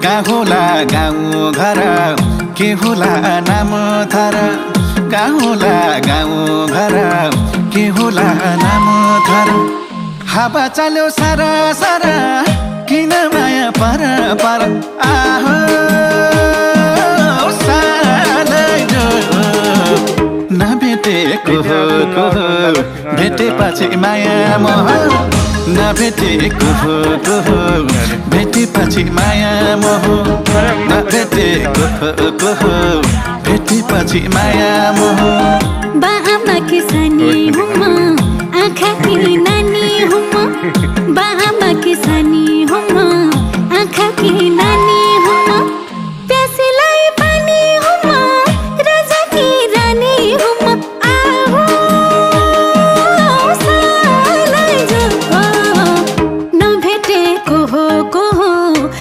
कहाँ होला गाउँ घर के होला नाम थर कहाँ होला गाउँ घर के होला नाम थर हावा चल्यो सारा सारा किन माया पर पर आहो नभेटेको हो भेटेपछि माया मोह नभेटेको हो भेटेपछि माया मोह नभेटेको हो भेटेपछि माया मोह बाआमा किसानी हुम आँखा की नानी हुम बाआमा किसानी हुम आँखा की